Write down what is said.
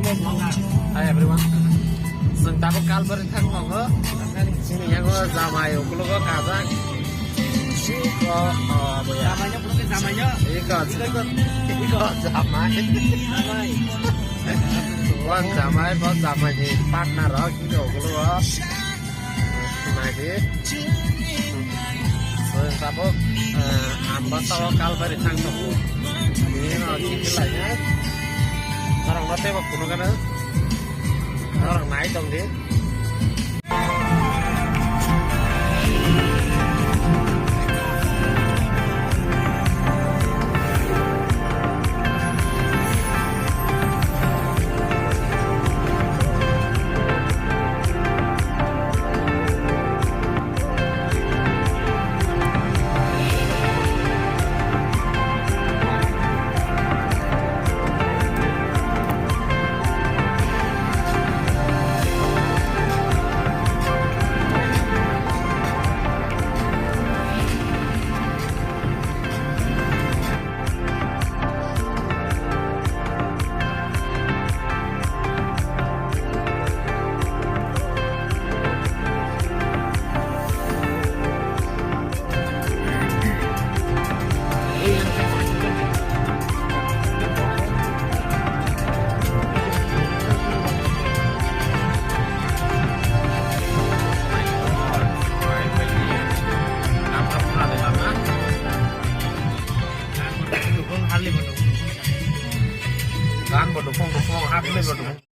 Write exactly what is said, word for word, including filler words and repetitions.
Hi everyone. Chwng tabuk Kalbari thang tongo. Chini yango jamai ukologo kajak. Iko, oh, aboya. Jamaino, jamaino. Iko, iko, iko jamai. Jamai. Bo jamai, bo jamai ni partner rok, iko ukologo. Naidi. So, tabuk, eh, ang bwsao Kalbari thang tongo. Bini ulo chini lai ya. Norok no teibo phunukgwno. Norok nai tong di. Gan bo dukung dukung, hap le bo dukung.